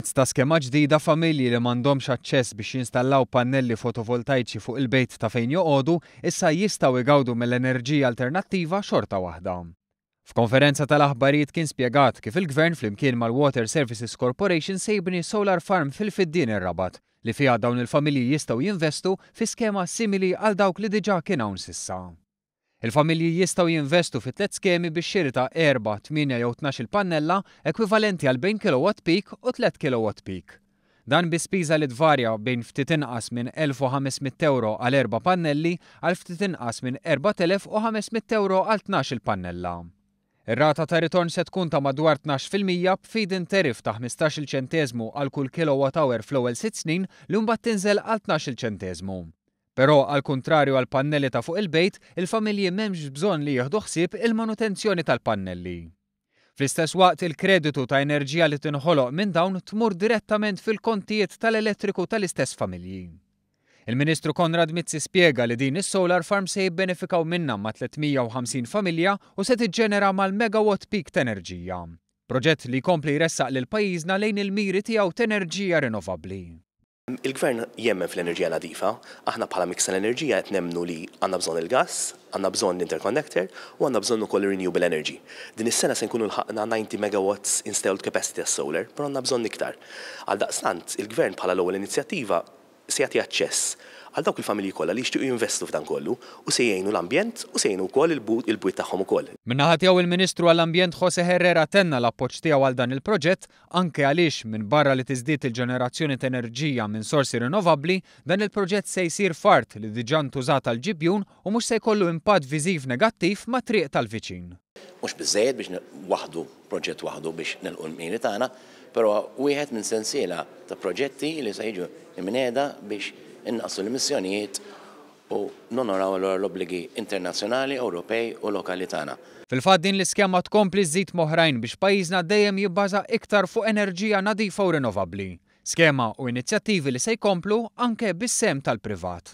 Permezz ta' skema ġdida familji li m'għandhomx aċċess biex jinstallaw pannelli fotovoltajċi fuq il-bejt ta' fejn joqogħdu issa jistgħu jgawdu mill-enerġija alternattiva xorta waħda. F'konferenza tal-aħbarijiet kien spjegat kif il-Gvern flimkien mal-Water Services Corporation se jibni solar farm fil-Fiddien ir-Rabat li fiha dawn il-familji jistgħu jinvestu fi skema simili għal dawk li diġà kien hawn s'issa. Il-familji jistgħu jinvestu fi tlett skemi bix-xiri ta' erba', tmienja jew 12-il pannella, ekwivalenti għal bejn kilowatt peak u tlett kilowatt peak. Dan bi spiża li tvarja bejn ftit inqas minn 1,500 ewro għal erba' pannelli għal ftit inqas minn 4,500 ewro għal 12-il pannella. Ir-rata ta' ritorn se tkun ta' madwar 12% b'feed-in tariff ta' 15-il ċenteżmu għal kull kilowatt hour fl-ewwel sitt snin li mbagħad tinżel għal 12-il ċenteżmu. Però, għall-kuntrarju għall-pannelli ta' fuq il-bejt, il-familji m'hemmx bżonn li jieħdu ħsieb il-manutenzjoni tal-pannelli. Fl-istess waqt, il-kreditu ta' enerġija li tinħoloq minn dawn tmur direttament fil-kontijiet tal-elettriku tal-istess familji. Il-Ministru Konrad Mizzi spjega li din is-solar farm se jibbenefikaw minnha ma' 350 familja u se tiġġenera mal-megawatt peak t'enerġija. Proġett li jkompli jressaq lil pajjiżna lejn il-miri tiegħu t'enerġija rinnovabbli. Il-Gvern jemmen fl-enerġija nadifa. Aħna bħala mix tal-enerġija qed nemmnu li għandna bżonn il-gas, għandna bżonn l-interconnector u għandna bżonn ukoll renewable energy. Din is-sena se nkunu lħaqna 90 megawatts installed capacity tas-solar, però għandna bżonn iktar. Għaldaqstant, il-Gvern bħala l-ewwel inizjattiva se jagħti aċċess għal dawk il-familji kollha li jixtiequ jinvestu f'dan kollu u se jgħinu l-ambjent u se jgħinu wkoll il-bwiet tagħhom ukoll. Min-naħa tiegħu, il-Ministru għall-Ambjent Jose Herrera tenna l-appoġġ tiegħu għal dan il-proġett, anke għaliex minn barra li tiżdied il-ġenerazzjoni ta' enerġija minn sorsi rinnovabbli, dan il-proġett se jsir f'art li diġà ntużat għal ġibjun u mhux se jkollu impatt viżiv negattiv mat-triq tal-viċin. Mhux biżejjed biex waħdu, proġett waħdu biex nilħqu l-miri tagħna, però wieħed minn sensiela ta' proġetti li se jiġu imneda biex innaqsu l-emissjonijiet u nonoraw allura l-obbligi internazzjonali, Ewropej u lokali tagħna. Fil-fatt, din l-iskema tkompli żżid m'oħrajn biex pajjiżna dejjem jibbaża iktar fuq enerġija nadifa u rinnovabbli. Skema u inizjattivi li se jkomplu anke bis-sehem tal-privat.